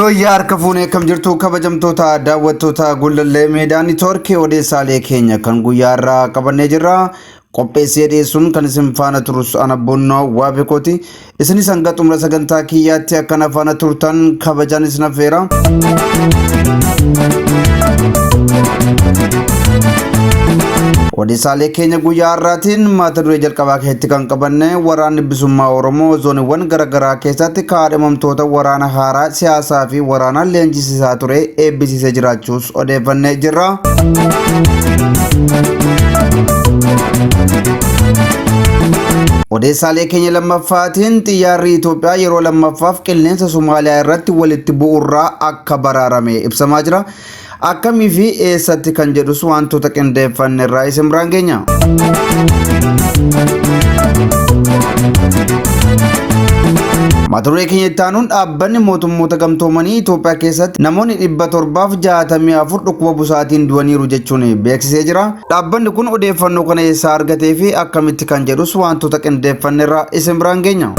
Yooyyaa harka fuunee akkam jirtu kabajamtoota daawwattoota Gullallee Miidiyaa Niitoorkii odeessaalee keenya kan guyyaa irraa qabannee jirra. Qopheessee dhiyeessuun kan isin faana turus ana Bonnoo Waabekooti. Isinis hanga xumura sagantaa kiyyaatti akkana faana turtan kabajaan isin affeera. Odeessaalee keenya guyyaa har'aatiin mata duree jalqabaa keessatti kan qabanne waraanni bilisummaa Oromoo zooniiwwan garaagaraa keessatti kaadhimamtoota waraana haaraa siyaasaa fi waraanaa leenjisiisaa ture eebbisiisee jiraachuus odeeffannee jirra. Odeessaalee keenya lammaffaatiin xiyyaarri Itoophiyaa yeroo lammaffaaf qilleensa Somaaliyaa irratti walitti bu'uurraa akka baraarame ibsamaa jira. Akkamii fi eessatti kan jedhus wantoota qindeeffanne irraa isin biraan geenya. Mata duree keenya itti aanuun dhaabbanni mootummoota gamtoomanii Itoophiyaa keessatti namoonni 764 dhukkuba busaatiin du'aniiru jechuun beeksisee jira. Dhaabbanni kun odeeffannoo kana eessaa argatee fi akkamitti kan jedhus wantoota qindeeffanne irraa isin biraan geenya.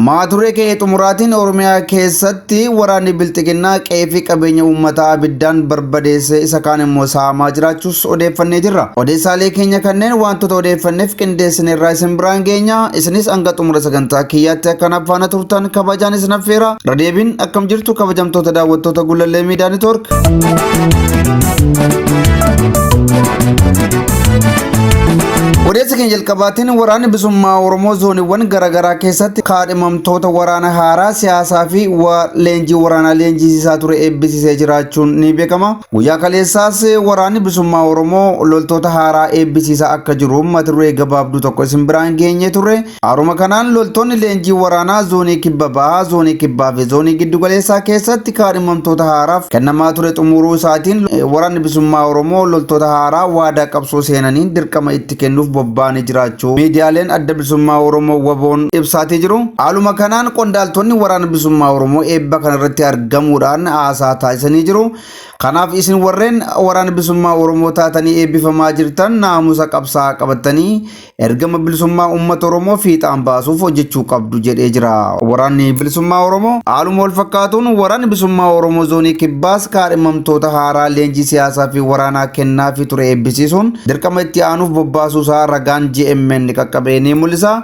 Mata duree keenya xumuraatiin Oromiyaa keessatti waraanni bilxiginnaa qe'ee fi qabeenya uummataa abiddaan barbadeessee isa kaan immoo saamaa jiraachuus odeeffannee jirra. Odeessaalee keenya kanneen wantoota odeeffanneef qindeessine irraa isin biraan geenya. Isinis hanga xumura sagantaa kiyyaatti akkana faana turtan kabajaan isin affeera. Radeebiin akkam jirtu kabajamtoota daawwattoota Gullallee Miidiyaa Neetwoork. Odeessa keenya jalqabaatiin waraanni bilisummaa Oromoo zooniiwwan garaagaraa keessatti kaadhimamtoota waraana haaraa siyaasaa fi leenjii waraanaa leenjisiisaa ture eebbisiisee jiraachuun ni beekama. Guyyaa kaleessaas waraanni bilisummaa Oromoo loltoota haaraa eebbisiisaa akka jiru mata duree gabaabduu tokko isin biraan geenyee turre. Haruma kanaan loltoonni leenjii waraanaa zoonii kibba bahaa, zoonii kibbaa fi zoonii giddugaleessaa keessatti kaadhimamtoota haaraaf kennamaa ture xumuruu isaatiin waraanni bilisummaa Oromoo loltoota haaraa waadaa qabsoo seenaniin dirqama itti kennuuf bobba'anii jiraachuu miidiyaaleen adda bilisummaa Oromoo waboon ibsaatii jiru. Haaluma kanaan qondaaltonni waraana bilisummaa Oromoo eebba kanarratti argamuudhaan haasaa taasisanii jiru. Kanaaf isin warreen waraana bilisummaa Oromoo taatanii eebbifamaa jirtan naamusa qabsaa'aa qabattanii ergama bilisummaa uummata Oromoo fiixaan baasuuf hojjechuu qabdu jedhee jira. Waraanni bilisummaa Oromoo haaluma wal fakkaatuun waraanni bilisummaa Oromoo zoonii kibbaas kaadhimamtoota haaraa leenjii siyaasaa fi waraanaa kennaafii ture eebbisiisuun dirqama itti aanuuf bobbaasuusaa ragaan GMN qaqqabee ni mul'isa.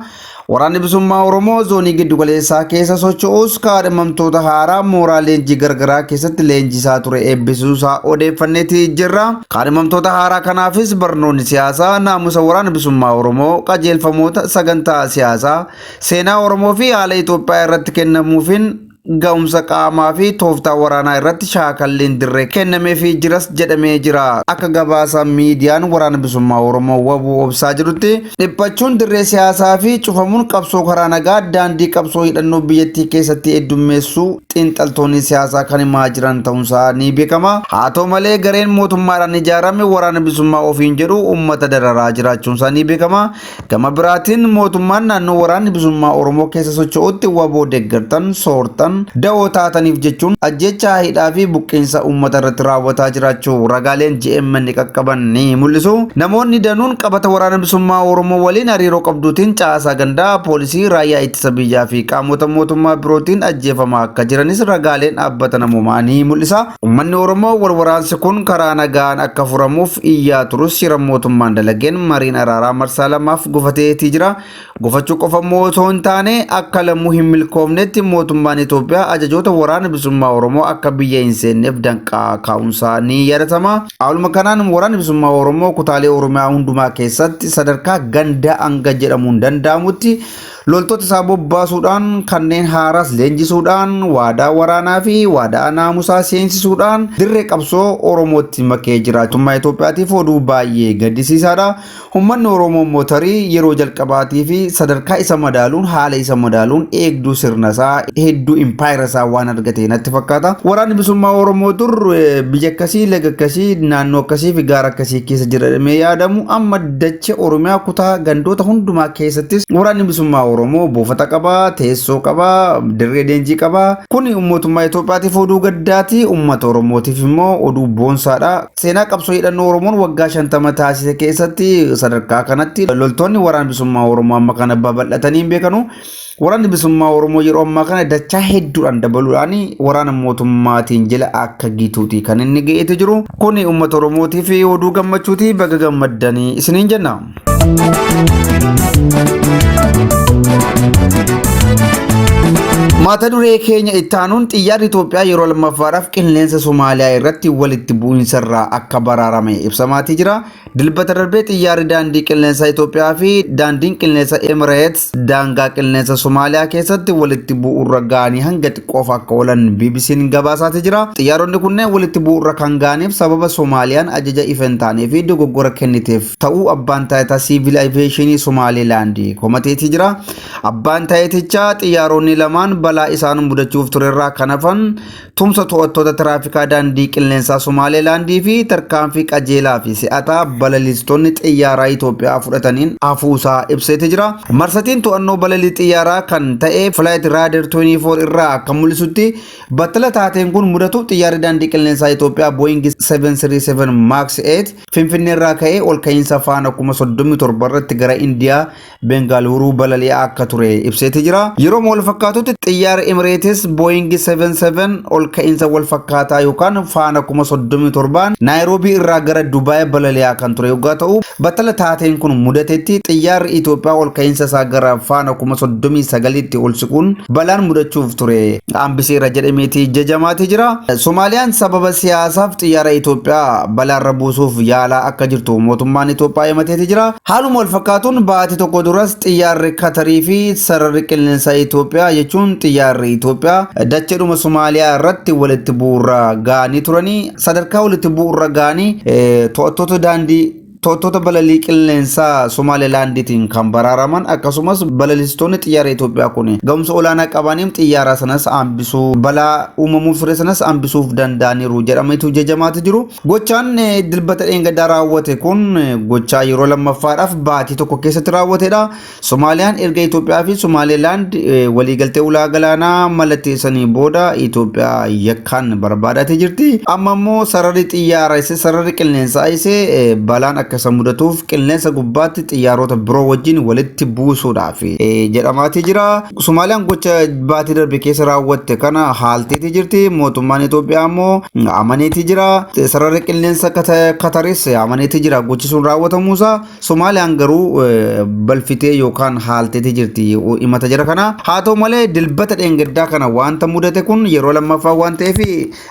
Waraanni bilisummaa Oromoo zoonii giddugaleessaa keessa socho'us kaadhimamtoota haaraa mooraa leenjii gargaraa keessatti leenjisaa ture eebbisiisuusaa odeeffanneeti jirra. Kaadhimamtoota haaraa kanaafis barnoonni siyaasaa naamusa waraana bilisummaa Oromoo qajeelfamoota sagantaa siyaasaa seenaa Oromoo fi haala Itoophiyaa irratti kennamuufiin ga'umsa qaamaa fi tooftaa waraanaa irratti shaakalliin dirree kennameefii jiras jedhamee jira. Akka gabaasa miidiyaan waraana bilisummaa Oromoo wabuu obsaa jirutti dhiphachuun dirree siyaasaa fi cufamuun qabsoo karaa nagaa daandii qabsoo hidhannoo biyyattii keessatti heddummeessuu xiinxaltoonni siyaasaa kan himaa jiran ta'uunsaa ni beekama. Haa ta'u malee gareen mootummaadhaan ijaarame waraana bilisummaa ofiin jedhu uummata dararaa jiraachuunsaa ni beekama. Gama biraatiin mootummaan naannoo waraanni bilisummaa Oromoo keessa socho'utti waboo deeggartan, soortan, da'oo taataniif jechuun ajjeechaa hidhaa fi buqqeensa uummata irratti raawwataa jiraachuu ragaaleen GMN qaqqaban ni mul'isu. Namoonni danuun qabata waraana bilisummaa Oromoo waliin hariiroo qabduutiin caasaa gandaa, poolisii, raayyaa ittisa biyyaa fi qaamota mootummaa birootiin ajjeefamaa akka jiranis ragaaleen dhaabbata namoomaa ni mul'isa. Uummanni Oromoo wal waraansi kun karaa nagaan akka furamuuf iyyaa turus shira mootummaan dalageen mariin araaraa marsaa lamaaf gufateetii jira. Gufachuu qofa immoo osoo hin taane akka lammuu hin milkoofnetti mootummaan Itoophiyaa ajajoota waraana bilisummaa Oromoo akka biyya hin seenneef danqaa kaa'uunsaa ni yaadatama. Haaluma kanaan waraanni bilisummaa Oromoo kutaalee Oromiyaa hundumaa keessatti sadarkaa ganda hanga jedhamuun danda'amutti loltoota isaa bobbaasuudhaan kanneen haaraas leenjisuudhaan waadaa waraanaa fi waadaa naamusaa seensisuudhaan dirree qabsoo Oromootti makee jiraatummaa Itoophiyaatiif oduu baay'ee gaddisiisaadha. Uummanni Oromoo immoo tarii yeroo jalqabaatii fi sadarkaa isa madaaluun haala isa madaaluun eegduu sirna isaa hedduu impaayera isaa waan argate natti fakkaata. Waraanni bilisummaa Oromoo dur biyya akkasii laga akkasii naannoo akkasii fi gaara akkasii keessa jira jedhamee yaadamu amma dachee Oromiyaa kutaa gandoota hundumaa keessattis waraanni bilisummaa Oromoo buufata qaba, teessoo qaba, dirree leenjii qaba. Kun mootummaa Itoophiyaatiif oduu gaddaati, uummata Oromootiif immoo oduu boonsaadha. Seenaa qabsoo hidhannoo Oromoon waggaa 50 taasise keessatti sadarkaa kanatti loltoonni waraana bilisummaa Oromoo amma kana babal'atanii hin beekanu. Waraanni bilisummaa Oromoo yeroo ammaa kana dachaa hedduudhaan dabaluudhaan waraana mootummaatiin jala akka gituuti kan inni ga'eeti jiru. Kuni uummata Oromootiif oduu gammachuuti, baga gammaddanii isiniin jenna. Mata duree keenya itti aanuun xiyyaarri Itoophiyaa yeroo lammaffaadhaaf qilleensa Somaaliyaa irratti walitti bu'iinsa irraa akka baraarame ibsamaatii jira. Dilbata darbee xiyyaarri daandii qilleensaa Itoophiyaa fi daandiin qilleensa Emirates daangaa qilleensa Somaaliyaa keessatti walitti bu'uurra ga'anii hanga xiqqoof akka oolan BBC'n gabaasaati jira. Xiyyaaronni kunneen walitti bu'uurra kan ga'aniif sababa Somaaliyaan ajaja ifa hin taanee fi dogoggora kenniteef ta'uu abbaan taayitaa siivil aviyeeshinii Somaalilaand komateetii jira. Abbaan taayitichaa xiyyaaronni lamaan balaa isaan mudachuuf turerraa kan hafan tumsa to'attoota tiraafikaa daandii qilleensaa Somaalilaandii fi tarkaanfii qajeelaa fi si'ataa balaliistonni xiyyaaraa Itoophiyaa fudhataniin hafuusaa ibseeti jira. Marsatiin to'annoo balalii xiyyaaraa kan ta'e Flight Radar 24 irraa akka mul'isutti, battala taateen kun mudatu xiyyaarri daandii qilleensaa Itoophiyaa Boeing 737 Max 8 Finfinnee irraa ka'ee ol ka'iinsa faana 37,000 irratti gara Indiyaa Bengaaluuruu balali'aa akka ture ibseeti jira. Yeroo wal fakkaatutti xiyyaara Emirates Boeing 77 ol ka'iinsa wal fakkaataa yookaan faana 37,000 Naayiroobii irraa gara Dubaay balali'aa kan ture yoggaa ta'u, battala taateen kun mudatetti xiyyaarri Itoophiyaa ol ka'iinsa isaa gara faana 39,000tti ol siquun balaan mudachuuf ture hambiseera jedhameeti jajamaati jira. Somaaliyaan sababa siyaasaaf xiyyaara Itoophiyaa balaarra buusuuf yaalaa akka jirtu mootummaan Itoophiyaa himateeti jira. Haaluma wal fakkaatuun baatii tokko duras xiyyaarri Katarii fi sararri qilleensaa Itoophiyaa, jechuun xiyyaarri Itoophiyaa, dacheedhuma Somaaliyaa irratti walitti bu'uurra ga'anii turanii, sadarkaa walitti bu'uurra ga'anii to'attoota daandii, to'attoota balalii qilleensaa Somaalilaandiitiin kan baraaraman, akkasumas balalistoonni xiyyaara Itoophiyaa kun ga'umsa olaanaa qabaniin xiyyaara sanas hambisuu, balaa uumamuuf ture sanas hambisuuf danda'aniiru jedhameetu jajamaatu jiru. Gochaan Dilbata dheengaddaa raawwate kun gochaa yeroo lammaffaadhaaf baatii tokko keessatti raawwatedha. Somaaliyaan erga Itoophiyaa fi Somaalilaand waliigaltee ulaa galaanaa mallatteessanii booda Itoophiyaa yakkaan barbaadaatee jirti. Amma immoo sararri xiyyaara isee, sararri qilleensaa isee balaan akka isa mudatuuf qilleensa gubbaatti xiyyaarota biroo wajjin walitti buusuudhaaf jedhamaatii jira. Somaaliyaan gocha baatii darbe keessa raawwatte kana haalteetii jirti. Mootummaan Itoophiyaa immoo amaneetii jira. Sararri qilleensa Kataris amaneetii jira gochi sun raawwatamuusaa. Somaaliyaan garuu balfitee yookaan haalteetii jirti himata jira kana. Haa ta'u malee, Dilbata dheengaddaa kana wanta mudate kun yeroo lammaffaa waan ta'eef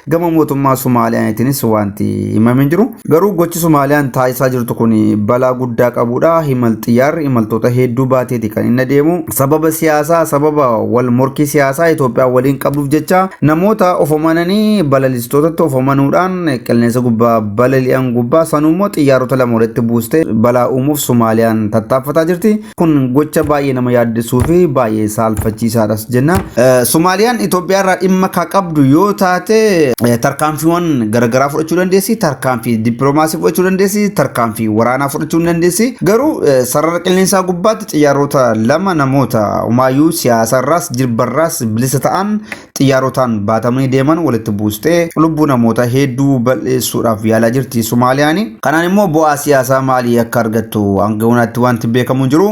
gama mootummaa Somaaliyaaniitiinis wanti himamee jiru. Garuu gochi Somaaliyaan taasisaa jirtu kun balaa guddaa qabudha. Himal xiyyaarri imaltoota hedduu baateeti kan inni adeemu. Sababa siyaasaa, sababa wal morkii siyaasaa Itoophiyaa waliin qabduuf jecha namoota of amananii balalistootatti of amanuudhaan qilleensa gubbaa balali'an gubbaa sanuummoo xiyyaarota lama walitti buustee balaa uumuuf Somaaliyaan tattaaffataa jirti. Kun gocha baay'ee nama yaaddessuu fi baay'ee saalfachiisaadhas jenna. Somaaliyaan Itoophiyaa irraa dhimma ka qabdu yoo taate tarkaanfiiwwan garaagaraa fudhachuu dandeessi. Tarkaanfii dippiloomaasii fudhachuu dandeessi. Tarkaanfii waraanaa fudhachuu ni dandeessi. Garuu sarara qilleensaa gubbaatti xiyyaarota lama namoota umaayyuu siyaasarraas jilbarraas bilisa ta'an xiyyaarotaan baatamanii deeman walitti buustee lubbuu namoota hedduu balleessuudhaaf yaalaa jirti Somaaliyaan. Kanaan immoo bu'aa siyaasaa maalii akka argattu hanga yoonaatti wanti beekamu hin jiru.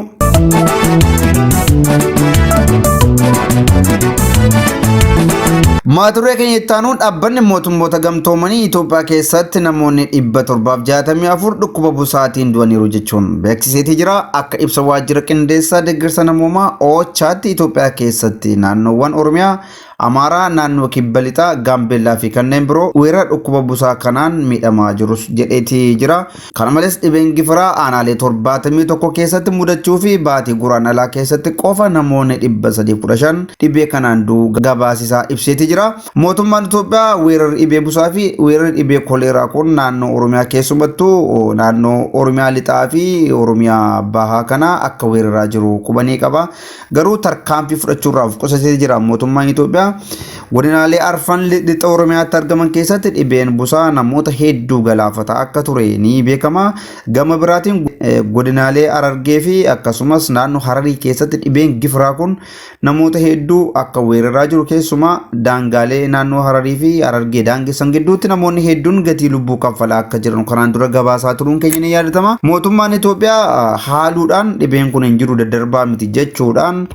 Mata duree keenya itti aanuun dhaabbanni mootummoota gamtoomanii Itoophiyaa keessatti namoonni 764 dhukkuba busaatiin du'aniiru jechuun beeksiseetii jira. Akka ibsa waajjira qindeessaa deeggarsa namoomaa OCHAtti, Itoophiyaa keessatti naannoowwan Oromiyaa, Amaaraa, naannoo Kibba Lixaa, Gaambeellaa fi kanneen biroo weerara dhukkuba busaa kanaan miidhamaa jirus jedheetii jira. Kana malees, dhibeen gifiraa aanaalee 71 keessatti mudachuu fi baatii Guraandhalaa keessatti qofa namoonni 315 dhibee kanaan du'uu gabaasisaa ibseetii jira. Mootummaan Itoophiyaa weerarri dhibee busaa fi weerarri dhibee koleeraa kun naannoo Oromiyaa, keessumattuu naannoo Oromiyaa Lixaa fi Oromiyaa Bahaa kana akka weeraraa jiru qubanii qaba. Garuu tarkaanfii fudhachuurraa of qusatee jira mootummaan Itoophiyaa. jira. Godinaalee arfan lixa Oromiyaatti argaman keessatti dhibeen busaa namoota hedduu galaafataa akka ture ni beekama. Gama biraatiin godinaalee Harargee fi akkasumas naannoo Hararii keessatti dhibeen gifiraa kun namoota hedduu akka weeraraa jiru keessumaa daangaalee naannoo Hararii fi Harargee daangessan gidduutti namoonni hedduun gatii lubbuu kaffalaa akka jiran kanaan dura gabaasaa turuun keenya ni yaadatama. Mootummaan Itoophiyaa haaluudhaan dhibeen kun hin jiru daddarbaa miti jechuudhaan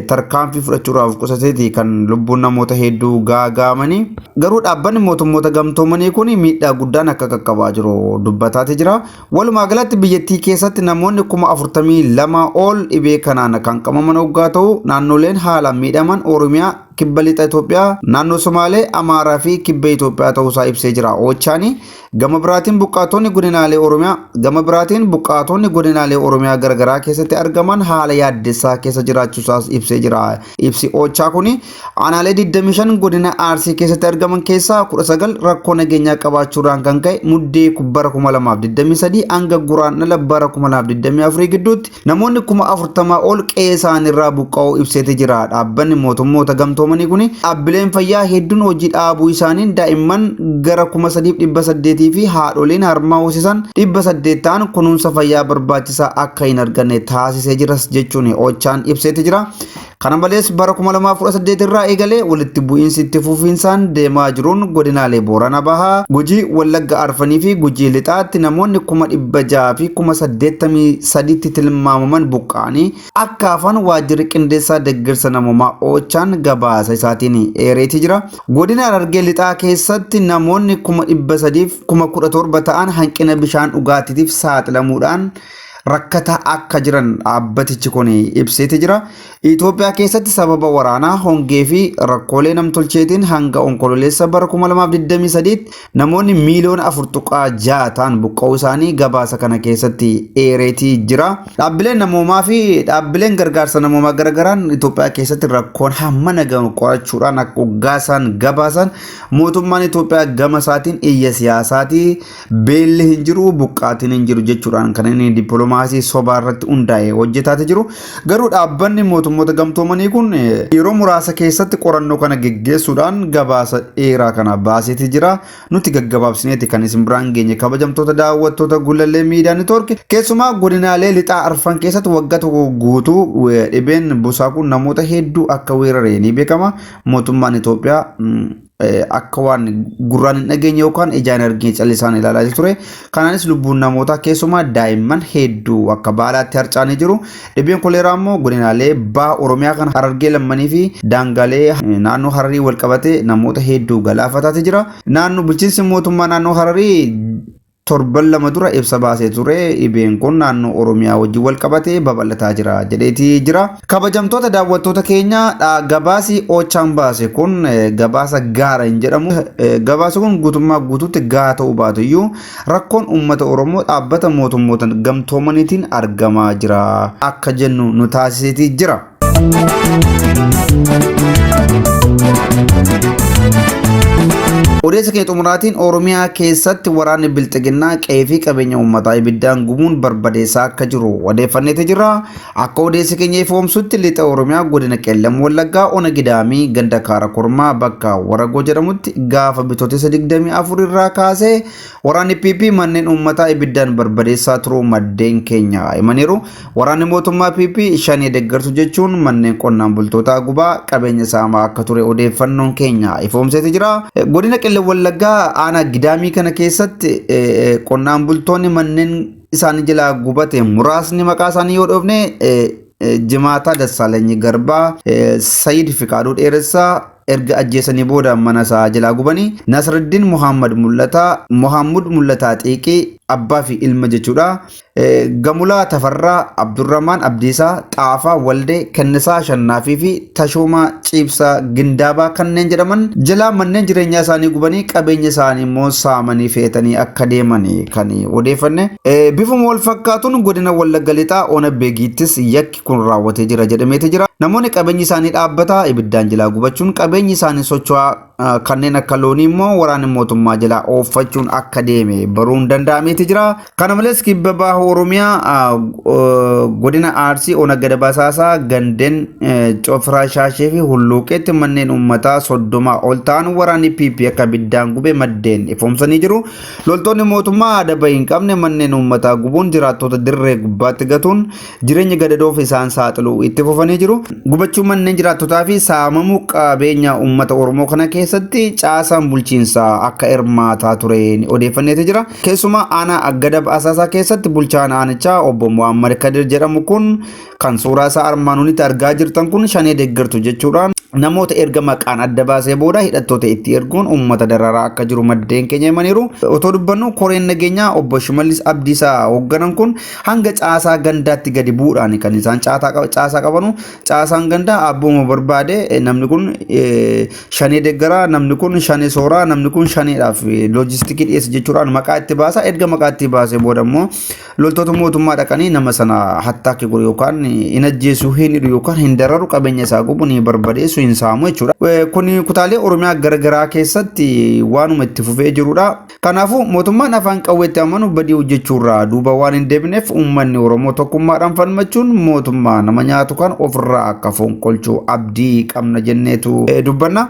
tarkaanfii fudhachuudhaaf qusateeti kan lubbuun namoota hedduu gaagaamanii. Garuu dhaabbanni mootummoota gamtoomanii kun miidhaa guddaan akka qaqqabaa jiru dubbataati jira. Walumaa galatti biyyattii keessatti namoonni 42,000 ol dhibee kanaan kan qabaman hoggaa ta'u naannoleen haalaan miidhaman Oromiyaa, Kibba Lixa Itoophiyaa, naannoo Somaalee, Amaaraa fi Kibba Itoophiyaa ta'uusaa ibsee jira. Ochaani gama biraatiin buqqaatonni godinaalee Oromiyaa gama biraatiin buqqaatonni godinaalee Oromiyaa garagaraa keessatti argaman haala yaaddessaa keessa jiraachuusaas ibsee jira. Ibsi Ochaa kuni aanaalee 25 godina Arsii keessatti argaman keessaa 19 rakkoo nageenyaa qabaachuudhaan kan ka'e muddee bara 2023 hanga guraandhala bara 2024 gidduutti namoonni 40,000 ol qe'ee isaaniirraa buqqa'uu ibseeti jira. Dhaabbanni mootummoota gamtoomanii kun dhaabbileen fayyaa hedduun hojii dhaabuu isaaniin daa'imman gara 3,800 fi haadholiin harmaa hoosisan 800 ta'an kunuunsa fayyaa barbaachisaa akka hin arganne taasisee jiras jechuun Ochaan ibseeti jira. Kana malees bara 2018 irraa eegalee walitti bu'iinsi itti fufiinsaan deemaa jiruun godinaalee Boorana Bahaa, Gujii, Wallagga Arfanii fi Gujii Lixaatti namoonni 683,000tti tilmaamaman buqqa'anii akka hafan waajjirri qindeessaa deeggarsa namoomaa Ochaan gabaasa isaatiin eereeti jira. Godina Harargee Lixaa keessatti namoonni 317,000 ta'an hanqina bishaan dhugaatiitiif saaxilamuudhaan rakkataa akka jiran dhaabbatichi kun ibseeti jira. Itoophiyaa keessatti sababa waraanaa, hongee fi rakkoolee namtolcheetiin hanga onkololeessa bara 2023 namoonni miiliyoona 4.6 ta'an buqqa'uu isaanii gabaasa kana keessatti eereetii jira. Dhaabbileen namoomaa fi dhaabbileen gargaarsa namoomaa garaagaraan Itoophiyaa keessatti rakkoon hammana gahu qorachuudhaan akka hoggaasaan gabaasan mootummaan Itoophiyaa gama isaatiin iyya siyaasaatii beelli hin jiru buqqaatiin hin jiru jechuudhaan kan inni dippiloomaasii sobaa irratti hundaa'e hojjetaate jiru. Garuu dhaabbanni mootummoota gamtoomanii kun yeroo muraasa keessatti qorannoo kana geggeessuudhaan gabaasa dheeraa kana baaseeti jira. Nuti gaggabaabsineeti kan isin biraan geenye kabajamtoota daawwattoota Gullallee Miidiyaa Neetwoork. Keessumaa godinaalee lixaa arfan keessatti waggaa tokko guutuu dhibeen busaa kun namoota hedduu akka weerare ni beekama. Mootummaan Itoophiyaa akka waan gurraan hin dhageenye yookaan ijaan hin argine callisaan ilaalaa ture. Kanaanis lubbuun namootaa keessumaa daa'imman hedduu akka baalaatti harcaanii jiru. Dhibeen koleeraa immoo godinaalee baha Oromiyaa kan Harargee lammanii fi daangaalee naannoo Hararii wal qabatee namoota hedduu galaafataati jira. Naannoo bulchiinsi mootummaa naannoo Hararii torban lama dura ibsa baasee ture dhibeen kun naannoo Oromiyaa wajjin wal qabatee babal'ataa jira jedheeti jira. Kabajamtoota daawwattoota keenya gabaasi Ochaan baase kun gabaasa gaara hin jedhamu. Gabaasi kun guutummaa guutuutti gahaa ta'uu baatu iyyuu rakkoon uummata Oromoo dhaabbata mootummoota gamtoomaniitiin argamaa jira akka jennu nu taasiseeti jira. Odeessa keenya xumuraatiin Oromiyaa keessatti waraanni bilxiginnaa qe'ee fi qabeenya uummataa ibiddaan gumuun barbadeessaa akka jiru odeeffanneeti jira. Akka odeessi keenya ifoomsutti lixa Oromiyaa godina Qellam Wallaggaa Ona Gidaamii ganda Kaara Kormaa bakka Waragoo jedhamutti gaafa bitootessa 24 irraa kaasee waraanni PP manneen uummataa ibiddaan barbadeessaa turuu maddeen keenya himaniiru. Waraanni mootummaa PP shanee deeggartu jechuun manneen qonnaan bultootaa gubaa qabeenya saamaa akka ture odeeffannoon keenya ifoomseeti jira. Godina Qellem Wallaggaa aanaa Gidaamii kana keessatti qonnaan bultoonni manneen isaanii jalaa gubate muraasni maqaa isaanii yoo dhoofne Jimaataa Dassaalenyi Garbaa, Sayid Fiqaaduu Dheeressaa, erga ajjeesanii booda mana isaa jalaa gubanii Nasruddin Muhammad Mul'ataa, Muhammad Mul'ataa Xiiqii abbaa fi ilma jechuudha. Gamulaa Tafarraa, Abdurrahmaan Abdiisaa, Xaafaa Waldee, Kennisaa Shannaafii fi Tashoomaa Ciibsaa Gindaabaa kanneen jedhaman jalaa manneen jireenyaa isaanii gubanii qabeenya isaanii immoo saamanii fe'atanii akka deeman kan odeeffanne. Bifuma wal fakkaatuun godina Wallagga Lixaa Ona Beegiittis yakki kun raawwatee jira jedhameeti jira. Namoonni qabeenyi isaanii dhaabbataa ibiddaan jalaa gubachuun qabeenyi isaanii socho'aa kanneen akka loonii immoo waraanni mootummaa jalaa ooffachuun akka deeme baruun danda'ameeti jira. Kana malees kibba baha Oromiyaa Godina Arsii Ona Gada Basaasaa gandeen Cofiraa Shaashee fi Hulluuqeetti manneen uummataa 30 ol ta'an waraanni PP akka ibiddaan gube maddeen ifoomsanii jiru. Loltoonni mootummaa adaba hin qabne manneen uummataa gubuun jiraattota dirree gubbaatti gatuun jireenya gadadoof isaan saaxiluu itti fufanii jiru. Gubachuu manneen jiraattotaa fi saamamuu qabeenya uummata Oromoo kana keessatti caasaan bulchiinsaa akka hirmaataa ture odeeffanneetu jira. Keessumaa aanaa Gadab Asaasaa keessatti bulchaan aanichaa obbo Muhammad Kadir jedhamu kun kan suuraa isaa armaan olitti argaa jirtan kun shanee deeggartu jechuudhaan namoota erga maqaan adda baasee booda hidhattoota itti erguun uummata dararaa akka jiru maddeen keenya himaniiru. Otoo dubbannu koreen nageenyaa obbo Shimallis Abdiisaa hoogganan kun hanga caasaa gandaatti gadi bu'uudhaan kan isaan caasaa qabanu. Caasaan gandaa abbuma barbaade, namni kun shanee deeggaraa, namni kun shanee sooraa, namni kun shaneedhaaf loojistikii dhiyeessa jechuudhaan maqaa itti baasa. Erga maqaa itti baasee booda immoo loltoota mootummaa dhaqanii nama sana hattaakki godhu yookaan hin ajjeesu, hin hidhu yookaan hin dararu, qabeenya isaa gubu, ni barbadeessu, hin saamu jechuudha. Kun kutaalee Oromiyaa garaagaraa keessatti waanuma itti fufee jirudha. Kanaafuu mootummaan afaan qawweetti amanu badii hojjechuurraa duuba waan hin deebineef, uummanni Oromoo tokkummaadhaan falmachuun mootummaa nama nyaatu kan ofirraa akka fonqolchu abdii qabna jenneetu dubbanna.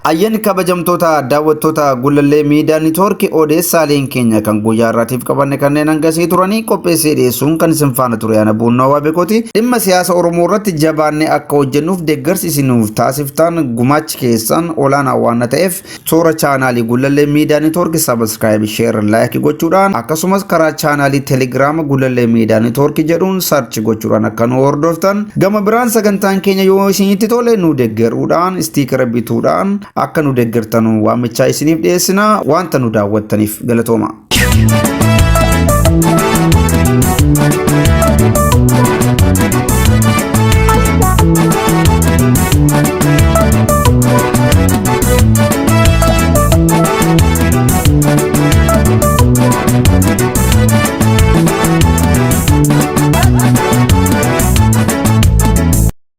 Ayyaanni kabajamtoota daawwattoota Gullallee Miidiyaa Niitoorkii, odeessaaleen keenya kan guyyaa irraatiif qabanne kanneen hangasii turanii, qopheessee dhiyeessuun kan isin faana ture ana Buunnoo Waabekooti. Dhimma siyaasa Oromoo irratti jabaannee akka hojjennuuf deeggarsi isinuuf taasiftan, gumaachi keessan olaanaa waan ta'eef, toora chaanaalii Gullallee Miidiyaa Niitoorkii subscribe, share, like gochuudhaan, akkasumas karaa chaanaalii Telegiraama Gullallee Miidiyaa Niitoorkii jedhuun search gochuudhaan akka nu hordoftan, gama biraan sagantaan keenya yoo isinitti tole nu deeggaruudhaan sticker bituudhaan akka nu deeggartan waamichaa isiniif dhiyeessina. Wanta nu daawwattaniif galatooma.